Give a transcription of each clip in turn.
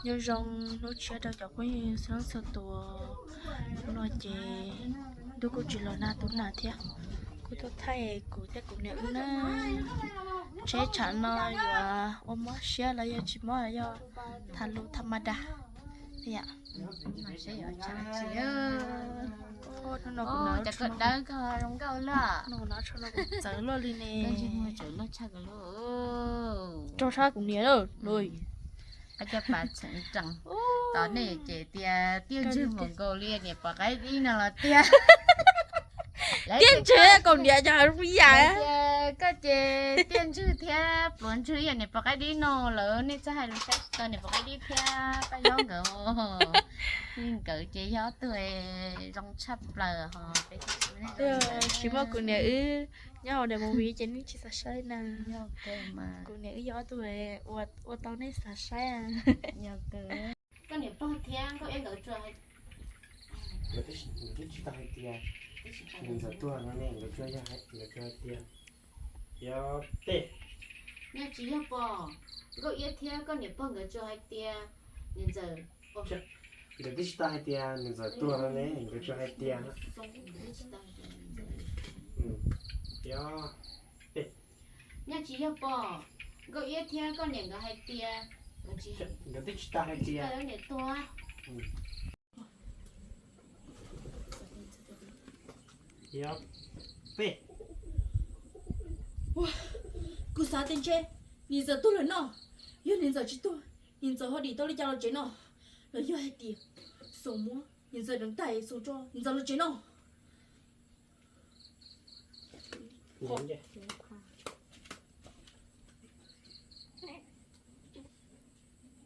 Nyob zoo hnub tshiab rau cov phooj ywg txhua leej txhua tus. Hnub no ces ntuj kuj tsis los nag tu nag thiab, kuv tuaj thaij kuv thiab kuv niam wb na. Tsheb tshav no yuav ua mob siab los yog tsis mob los yog tham lus tham ma das. Hnub no kuv no tshaj no kuv txawv luaj li ne. Rau sab kuv niam lawm. Tom nej ces tias tiaj ntswg mus nkaus li niam pom qaib dib no los tiag. Tiaj ntswg kaus niam cov hauv yam. Koj ces tiaj ntswg thiab pluav ntswg yog niam pom qaib dib no lawm, nej txawj hais lus saib tsis tau niam pom qaib dib thiab paj yob nkawd. Nkawd ces yog ob tug zoo tshaj plaws ho. Tsis muaj kuv niam wb nyob hauv daim movie ces nej tsis xav saib na. Kuv niam wb yog ob tug ua tau nej xav saib. Koj niam pog thiab Nkauj Iab nkawd tsuas hais, nkawd twb tsis tau hais tias nws ntxawm tuag no ne, nkawd tsuas yog, nkawd tsuas hais tias, yog peb. Nyaj tsis yog pom, Nkauj Iab thiab koj niam pog nkawd tsuas hais tias nws ntxawm, nkawd twb tsis tau hais tias nws ntxawm tuag no ne, nkawd tsuas hais tias, yog peb. Nyaj tsis yog pom, Nkauj Iab thiab koj niam nkawd hais tias, nkawd twb tsis tau hais tias niam tuag. Yog peb. Kuv xav tias ntshe niam ntxawm tuag lawm no. Yog niam ntxawm tsis tuag, niam ntxawm ho dim tau li cas los tsev no? Los yog hais tias Xoo muab niam ntxawm deev tag, Xoo tso niam ntxawm los tsev no.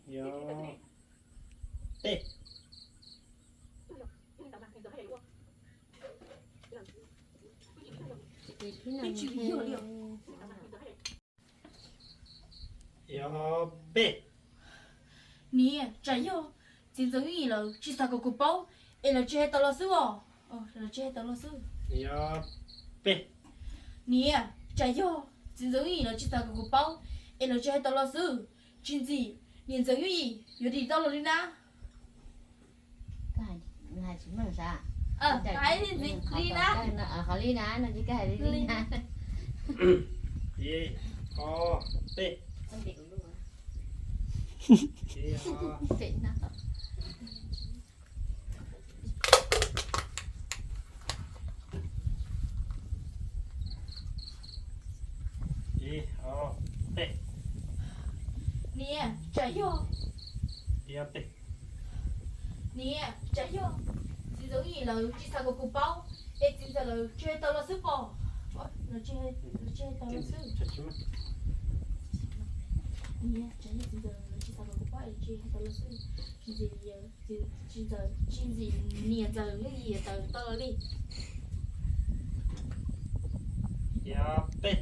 Yog peb. Niam, tsam yog txiv ntxawm Yooj Yim lawv tsis xav kom kuv paub es lawv tsis hais tau los xwb os. Lawv tsis hais tau los xwb. Yog peb. Niam, tsam yog txiv ntxawm Yooj Yim lawv tsis xav kom kuv paub es lawv tsis hais tau los xwb, tsis ntxim niam ntxawm Yooj Yim yuav dim tau los li na. Hais li na. Qhov li na no ces koj hais li na. Ib, ob, peb. Ib, ob, peb. Niam, tsam yog. Ib, ob, peb. Niam, tsam yog txiv ntxawm Yooj Yim lawv tsis xav kom kuv paub es txiv ntxawm lawv tsis hais tau los xwb pom. Lawv tsis hais tau los xwb. Niam, tsam yog txiv ntxawm lawv tsis xav kom kuv paub es tsis hais tau los xwb, tsis ntxim, tsis ntxim niam ntxawm Yooj Yim yuav tawm tau los li. Yog peb.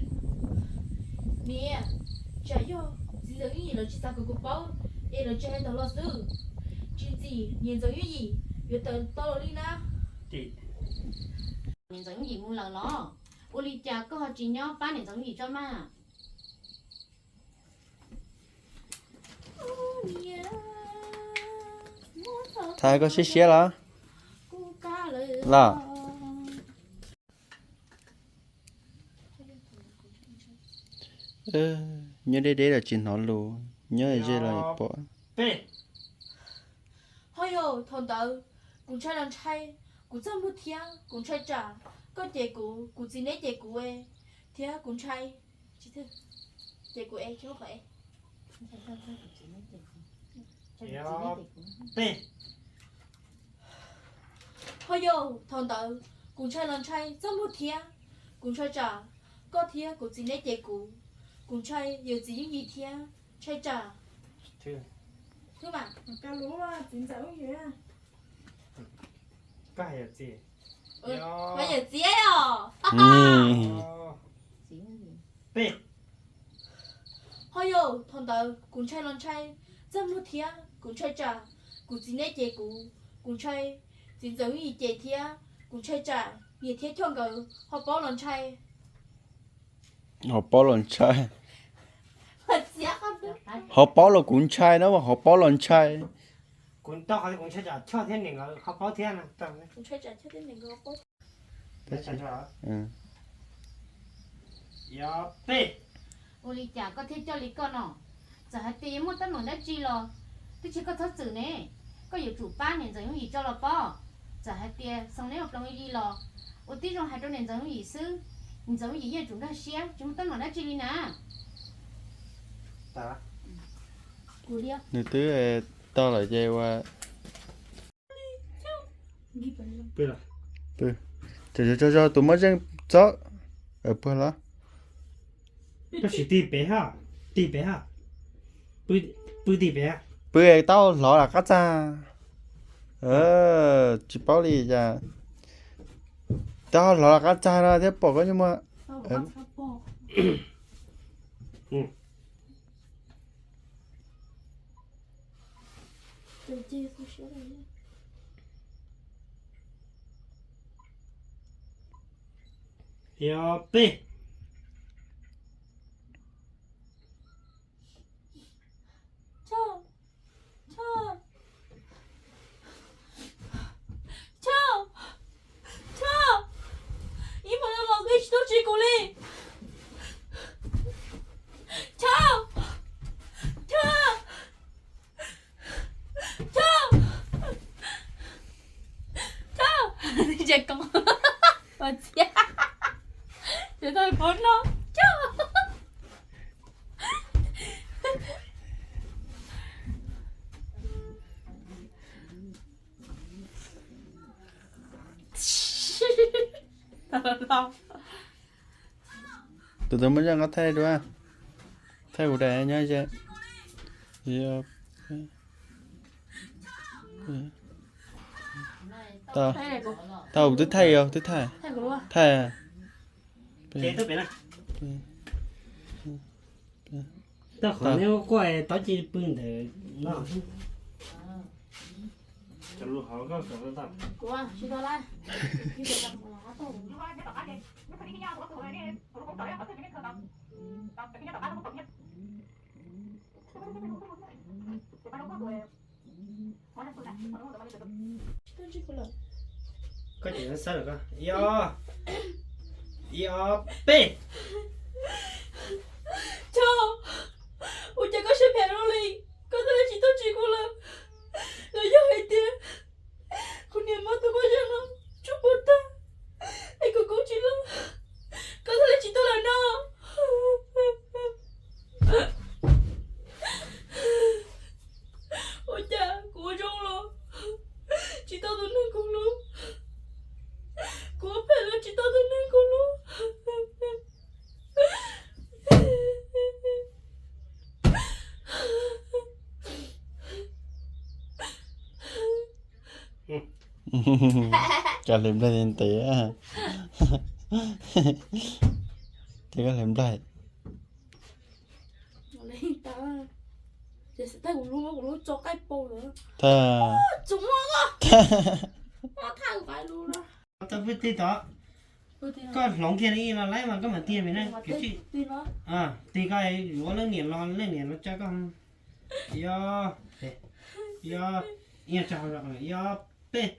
Niam, tsam yog txiv ntxawm Yooj Yim lawv tsis xav kom kuv paub es lawv tsis hais tau los xwb, tsis ntxim niam ntxawm Yooj Yim yuav tawm tau los li na. Niam ntxawm Yooj Yim mus lawm los? Ua li cas koj ho tsis nyob pab niam ntxawm Yooj Yim tso mas? Thov koj siab siab los? Los. Nyob deb deb los tsis hnov lus, nyob ze los pom. Ho yog thaum ntawd kuv ntshai los ntshai, kuv txaj muag thiab kuv ntshai tsam koj cem kuv, kuv txiv neb cem kuv thiab kuv ntshai. Ces kuv e qhov e. Ho yog thaum ntawd kuv ntshai los ntshai txaj muag thiab kuv ntshai tsam koj thiab kuv txiv neb cem kuv, kuv ntshai yawm txiv Yooj Yim thiab ntshai tsam. Thwb mas. Txiv ntxawm Yooj Yim. Yawm txiv os. Ho yog thaum ntawd kuv ntshai los ntshai txaj muag thiab kuv ntshai tsam kuv txiv neb cem kuv, kuv ntshai txiv ntxawm Yooj Yim cem thiab kuv ntshai tsam niam thiab Choj nkawd ho paub los ntshai. Ho paub los ntshai. Hauv paus los kuv ntshai na, hauv paus los ntshai. Kuv ntshai thiab. Ua li cas koj thiaj coj li koj no? Txawm hais tias yuav muaj teeb meem dab tsi los twb tsis, koj txhob txwm ne. Koj yuav tsum pab niam ntxawm Yooj Yim tso los pob. Txawm hais tias xoo neb ua ploos li los, ua tib zoo hais rau niam ntxawm Yooj Yim xwb, niam ntxawm Yooj Yim yeej tsum nkag siab, tsis muaj teeb meem dab tsi li na. Nws twb tau lawm ces ua. Tso tso, tus muaj zeej txob. Puag los. Tab sis tig pem ha, tig pem ha. Pw tig pem. Pw tau hlov lawm qab txag. Tsis paub li cas. Tau hlov lawm qab txag no thiab pom koj nyuj muag. Yog peb. Ib hmo no los koj tsis tuaj tsis kuv li. Chau, chau, chau, chau. Ua txiaj, ces tau pov no. Chau. Tus tus muaj zaj nqa thaij dua, thaij kuv daim nyob ze. Tau, twb thaij, twb thaij, thaij. Tau qhov neb quaj tau ces pw ntawm no. Koj tsis xav lawm koj. Ib ob, ib ob peb. Chau, ua cas koj siab phem luaj li? Koj thiaj li tsis tuaj tsis kuv lawm. Los yog hais tias kuv niam muab tus poj yawg no tsuj puas tag es kuv kub tsis los, koj thiaj li tsis tuaj lawm no? Ua cas kuv ua zoo los tsis tau tus neeg kuv hlub, kuv ua phem los tsis tau tus neeg kuv hlub. Koj hle nplaig ntev, ces koj hle nplaig. Thaij, thaij. Tau pw tij tod. Koj hloov kiag li los laib mas koj mam tiag vim na. Tig koj yuav leej niam los leej niam los tsa koj. Yog, yog, ib tsa hauv, yog peb.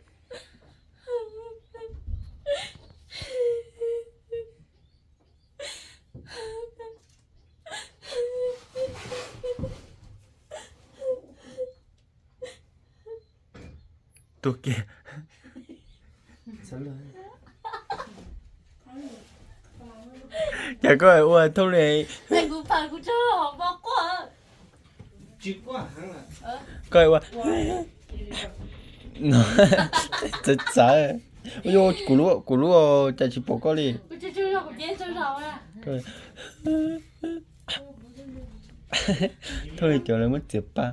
Tuag kiag. Cas koj ua thauj li. Koj ua, txawv txawv. Kuv lub, kuv lub cas tsis pom koj li. Thauj li cov lawv muab txiav pa.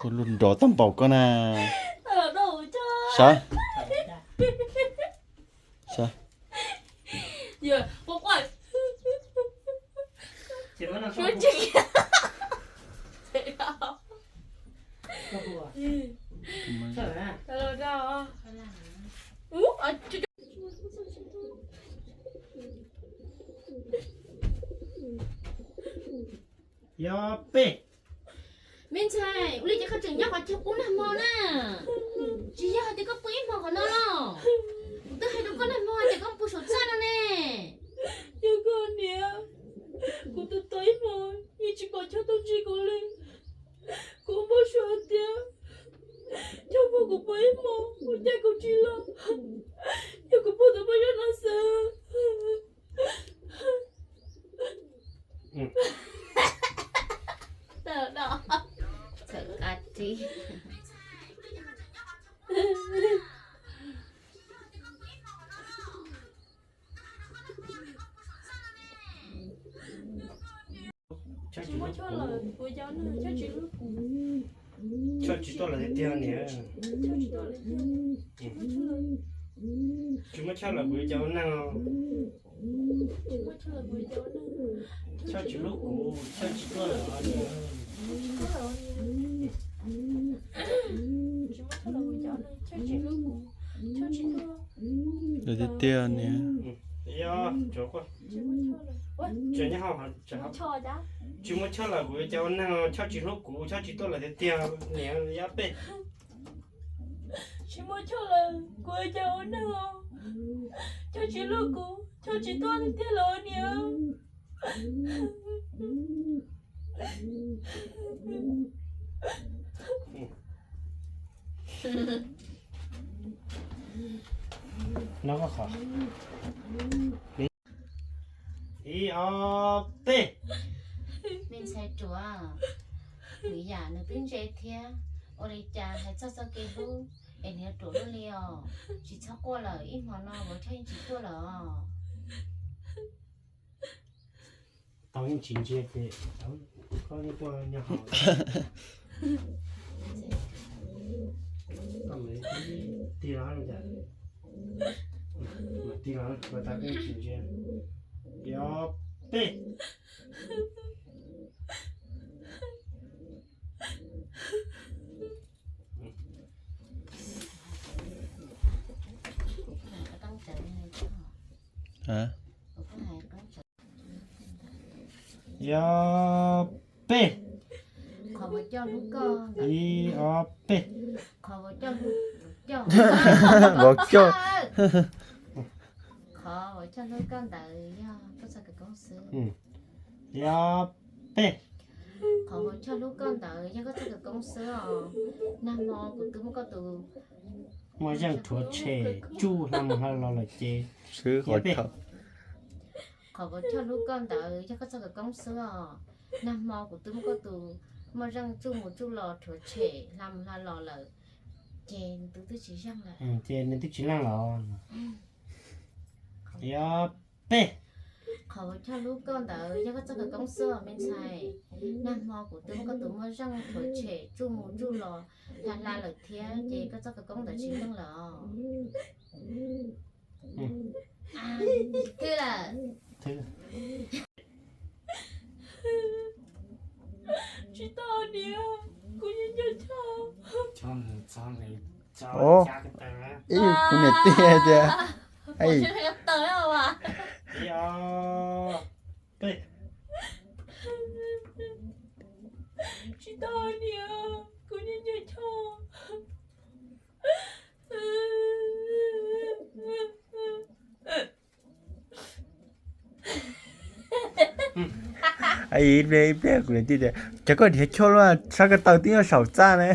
Ua luaj nrov tag npaum koj na. Sav, sav. Yog peb. Me ntxhais, ua li ces koj tseem nyob qhov chaw pub nag hmo na. Tsis yog hais tias koj pw ib hmo qhov no los? Kuv twb hais rau koj nag hmo hais tias koj pw saum txaj no ne. Yog koj niam, kuv tos tos ib hmo yeej tsis pom Choj tuaj ntsib kuv li. Kuv npau suav hais tias Choj muab kuv pw ib hmo, kuv caij kuv tsis los, yog kuv pw tus poj zog no xwb. Choj tsis tuaj lawm tiag tiag niam. Tsis muaj Choj lawm kuv yuav ua cas ua neej. Choj tsis hlub kuv, Choj tsis tuaj lawm. Tiag tiag niam. Tsis muaj Choj lawm kuv yuav cas ua neej, Choj tsis hlub kuv, Choj tsis tuaj lawm tiag tiag niam, yog peb. Tsis muaj Choj lawm kuv yuav cas ua neej os. Choj tsis hlub kuv, Choj tsis tuaj tiag tiag los niam. Ib ob peb. Me ntxhais ruam, kuv yam nws twb ntse thiab, ua li cas hais txog txoj kev hlub es nws yuav ruam luaj li os. Tsis txhob quaj lawm, ib hmo no vauv Choj yeej tsis tuaj lawm os. Tau yeej tsis ntsia ces koj yeej quaj nyob hauv. Koj mus tig los, mus tig los, ua tas koj yeej tsis ntsia. Ib ob peb. Ib ob peb. Ib ob peb. Vauv Choj. Qhov vauv Choj hlub koj ntawd yog koj txoj khawv koob xwb. Ib ob peb. Qhov vauv Choj hlub koj ntawd yog koj txoj khawv koob xwb os. Nag hmo kuv twb muab koj tus muaj zeej rhuav tshem tsuj hla mus hla los lawm ces. Qhov vauv Choj hlub koj ntawd yog koj txoj khawv koob xwb os. Nag hmo kuv twb muab koj tus muaj zeej tsuj mus tsuj los rhuav tshem hla mus hla los lawm, ces nws twb tsis zeej lawm. Ces nws twb tsis leej los. Ib ob peb. Qhov vauv Choj hlub koj ntawd yog koj txoj khawv koob xwb os me ntxhais. Nag hmo kuv twb muab koj tus muaj zeej rhuav tshem tsuj mus tsuj los hla hla lawm thiab, ces koj txoj khawv koob ntawd tsis zeej lawm os. Twb lawm. Tsis tau niam, kuv yeej nco Choj. Ib, kuv niam tij tias, tsis tau niam, kuv yeej nco Choj. Ib pliag, ib pliag kuv niam tij tias, cov koj dhia Choj luaj, sab ko taw twb nyob saum txaj ne.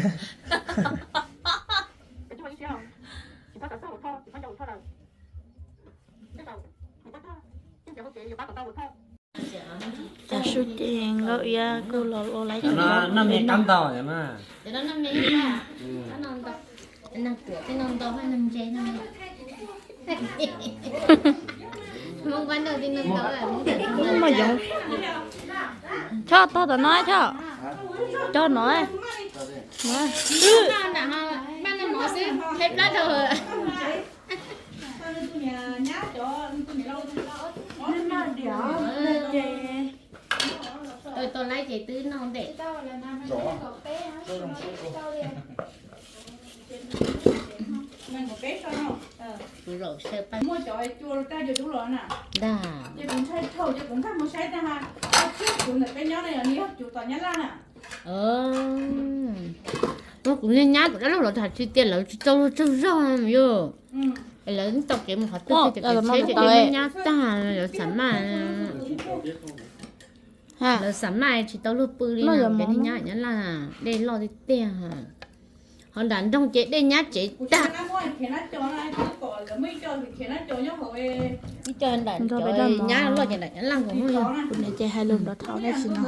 Tav su ces Nkauj Iab kuj los ua laiv cov noj me qab ntau na. Neeg ruam tej no ntau, neeg ntse no. Choj tog tom no, Choj. Tog no. Tau lawm ces twb noj ntej. Muaj cov cua rau raj cua dub los na. Dag. Ces kuv ntshai dhau ces kuv nkag mus saib tag ha, cov cua ntawm peb nyob na yog nws yog cua tom Nyab Laj na. Kuv nyab nyab kuv dab laug los hais tsis tias lawv tsis tau luag tsaug zog yog. Lawv tau kev mus qhov twg ces kev tsheb ces nyab nyab tag, lawv xam maj. Lawv xam maj tsis tau luag pw li no, kev nyab nyab laj dej loj tiag tiag. Ho nram nroog ces dej nyab tsev tag. Ib co nram cov nyab loj ces nram nyab laj nkaus. Kuv niam ces hais lus nrov thaum dab tsi no.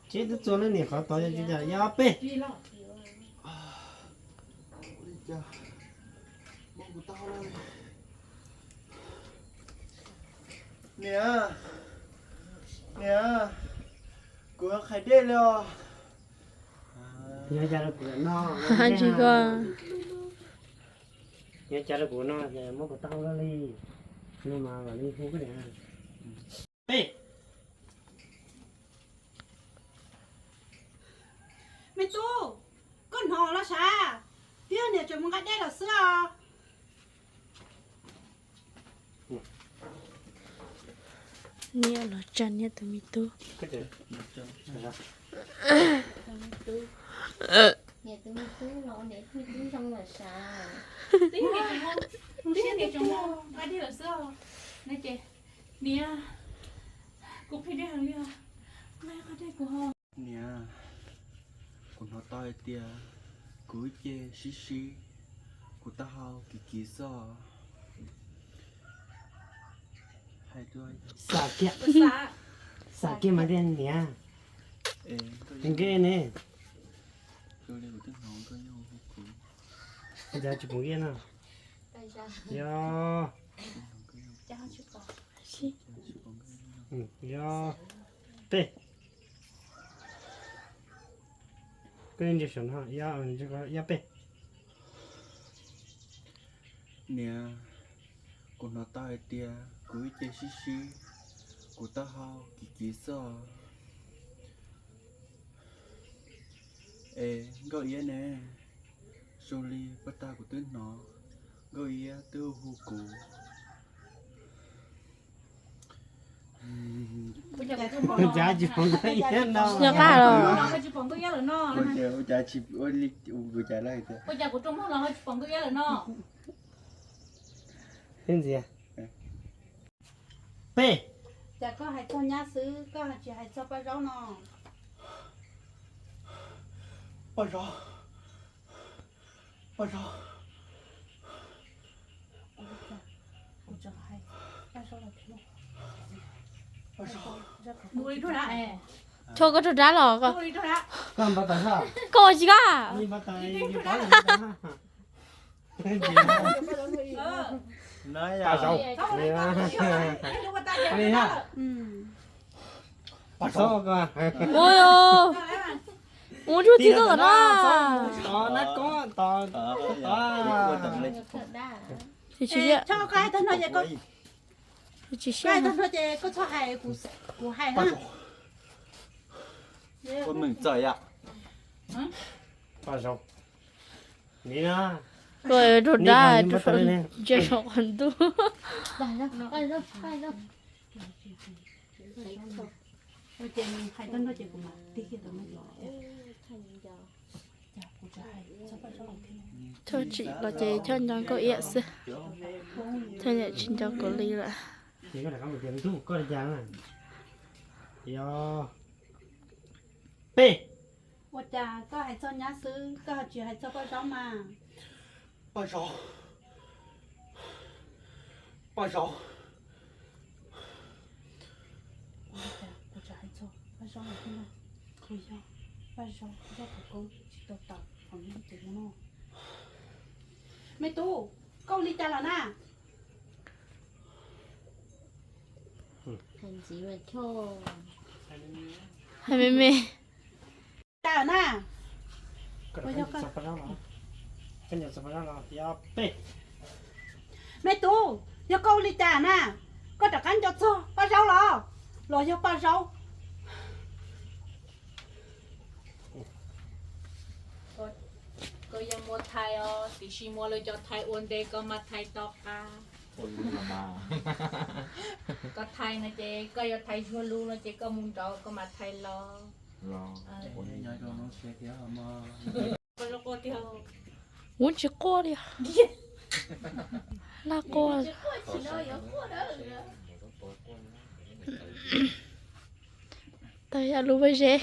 Tsis twb txua lub niam qhov tod yog tsis cas, yog peb. Niam, niam, kuv qhais dej li os. Nyob cas rau kuv no, nyob cas rau kuv no, muab kuv tau li, no mas mam li hu koj niam. Peb. Me tub, koj hnov los sav? Twb yog niam tseem mus nqa dej los xwb os. Niam los tsa niam tus me tub. Niam tus me tub los niam tus me tub zoo los sav. Twb yog niam tseem mus nqa dej los xwb os. Niam, kuv phem dej heev li os. Nqa ib qho dej kuv haus. Niam, kuv hnov tau hais tias kuv ib ce sib sib, kuv taub hau kiv kiv xwb os. Hais rau, xam kiag, xam kiag mas tias niam. Nkej ne. Ua cas tsis pom nkej no? Yog. Yog. Peb. Koj ntsia saum no, yog, yog peb. Niam, kuv hnov tau hais tias kuv ib ce sib sib, kuv taub hau kiv kiv xwb os. Es Nkauj Iab ne? Zoo li puag ta kuv twb hnov Nkauj Iab twb hu kuv. Ua cas tsis pom Nkauj Iab no? Yog qab los? Ua cas tsis ua li kuv cas lawm? Ua cas kuv rooj muag los ho tsis pom Nkauj Iab lawm no? Peb. Cas koj hais txog nyab xwb, koj tsis hais txog Paj Zaub no? Paj Zaub, Paj Zaub. Tso koj rau dab los koj. Koj ua tsis koj. Paj Zaub. Paj Zaub. Ua ntsuag tib txoj tom no. Tsis siab no ces koj txhob hais, kuv hais na. Paj Zaub. Koj rau dab, ntsia saum qhov ntuj. Choj tsim los ces choj nco Nkauj Iab xwb, choj niam tsis nco kuv li lawm. Peb. Ua cas koj hais txog nyab xwb, koj ho tsis hais txog Paj Zaub mas? Paj Zaub, Paj Zaub. Kuv yog Paj Zaub, Paj Zaub khawv koob tsis tau tawm hauv nws lub cev no. Me tub, koj ua li cas lawm na? Hais me me. Cas na? Me tub, yog koj ua li cas na? Koj rov qab nco txog Paj Zaub los? Los yog Paj Zaub? Koj yog muab thaij os, tiam sis muab lawv cov thaij ua ntej koj mam thaij tom qab. Koj thaij no ces koj yuav thaij zuag lug no ces koj mus nraud koj mam thaij los. Kuv tsis quaj li. Laj quaj. Tau yog lus paj zeb.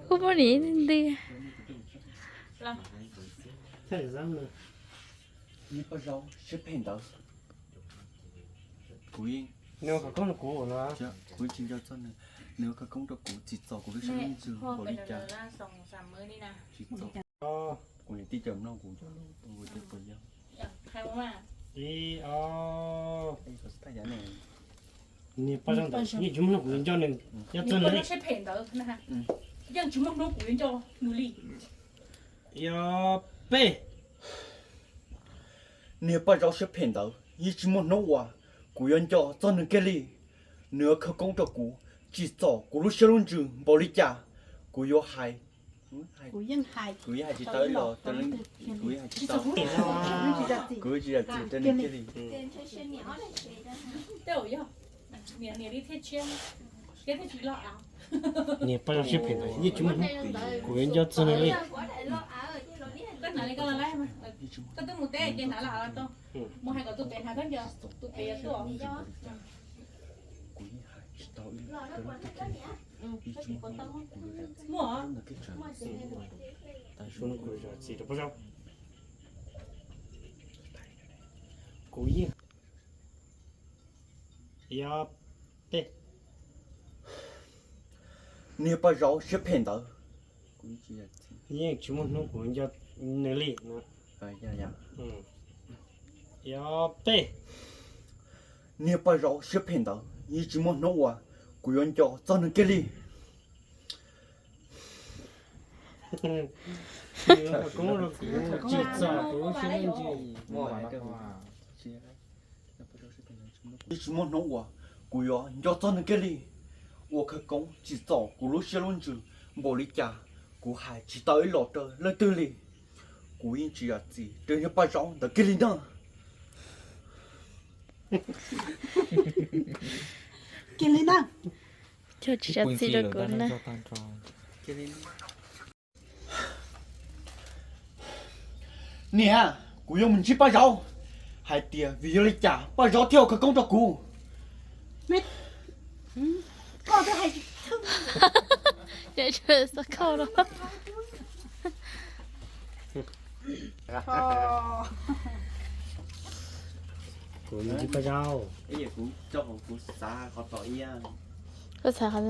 Kuv muab nim ntws. Paj Zaub siab phem ntawd, kuv, nws ua khawv koob rau kuv no, kuv tsis nco txog nws, nws ua khawv koob rau kuv txim txom kuv lub siab lub ntsws npaum li cas. Tsis txom. Kuv niam tij cov mloog kuv cov lus, kuv tias puas yog. Ib, ob. Niag Paj Zaub ntawd yeej tsis muaj hnub kuv yuav nco nws, nco txog nws li. Yog peb. Niag Paj Zaub siab phem ntawd yeej tsis muaj hnub uas kuv yuav nco txog nws kiag li. Nws ua khawv koob rau kuv, tsim txom kuv lub siab lub ntsws npaum li cas, kuv yuav hais, kuv yeej hais tsis tau ib los, kuv yeej hais tsis tau. Kuv tsis zam txim rau nws kiag li. Niag Paj Zaub siab phem ntawd yeej tsis muaj hnub kuv yuav nco txog nws li. Kuv yeej hais tsis tau ib los rau leej twg kiag li. Ib tsis muaj hnub kuv yuav zam txim rau nws kiag li. Tav su no kuv zam txim rau Paj Zaub. Kuv yeej, yog peb. Niag Paj Zaub siab phem ntawd yeej tsis muaj hnub kuv nco nws li. Yog peb. Niag Paj Zaub siab phem ntawd yeej tsis muaj hnub uas kuv yuav nco txog nws kiag li. Tsim txom kuv lub siab lub ntsws. Yeej tsis muaj hnub uas kuv yuav nco txog nws kiag li. Ua khawv koob tsim txom kuv lub siab lub ntsws npaum li cas, kuv hais tsis tau ib los rau leej twg li. Kuv yeej tsis zam txim rau niag Paj Zaub ntawd kiag li na. Kiag li na. Tsis zam txim rau kuv na. Niam, kuv yuav mus ntsib Paj Zaub hais tias vim yog li cas Paj Zaub thiaj ua khawv koob rau kuv. Kuv mus ntsib Paj Zaub. Kuv xav qhov,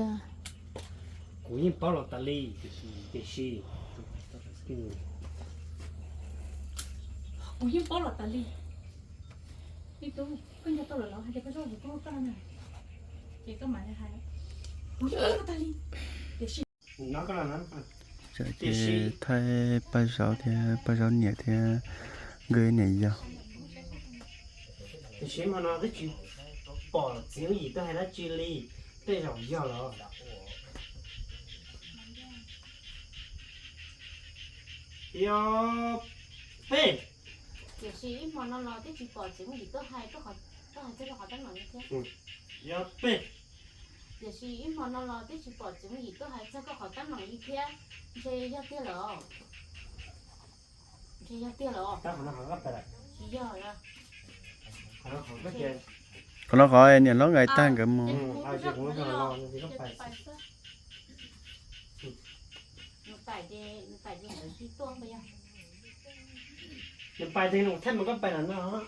kuv yeej paub los tas li, tiam sis kuv yeej paub los tas li. Ib tug, koj nco tau lawm los hais tias Paj Zaub yuav tuaj koj na, ces koj mam li hais, kuv yeej paub los tas li, tiam sis ces thaij Paj Zaub thiab Paj Zaub niam thiab Nkauj niam yau. Tiam sis hmo no twb tsis pom txiv Yim tuaj hais dab tsi li, tej zaum yog los. Yog peb. Tiam sis ib hmo no los twb tsis pom txiv Yim tuaj hais, tuaj hais txog koj qhov teeb meem li thiab. Yog peb. Tiam sis ib hmo no los twb tsis pom txiv Yim tuaj hais txog koj qhov teeb meem li thiab, ntshe yog tiag lawm. Ntshe yog tiag lawm. Qhov no qhov niam hlob nkawd tag nkawd mus. Nws pais ces, nws pais ces nkawd tsis tuaj npa yog. Nws pais twg no kuv thiaj mus, koj pais nram no.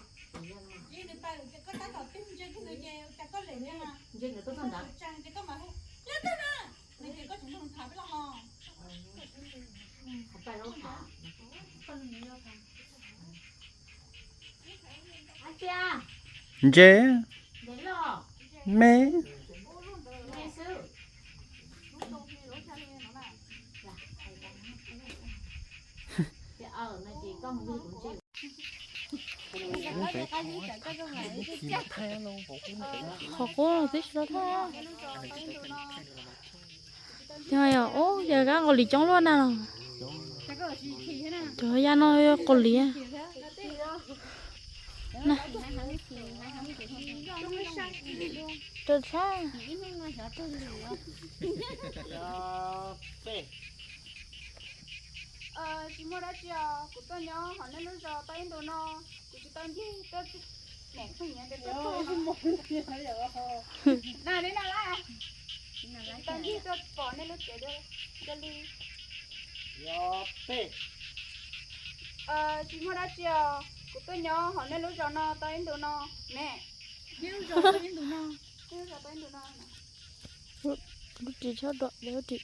Ntse, me. Qhov qub twb tsis tau thaj. Yog yog, ub, yog kab nqaus lis coob luaj na los. Cov ya no yog nqaus lis. Rau tshab. Tsis muaj dab tsi os, kuv tuaj nyob hauv nej lub zos tau ib ntus no, kuv tsis tau ncig tuaj, niam pheej nyiav tes tuaj tuaj na, li no lawm, kuv tsis tau ncig tuaj pom nej lub tsev dua li. Tsis muaj dab tsi os, kuv tuaj nyob hauv nej lub zos no tau ib ntus no ne. Lub tsis tshab dua, lub tsis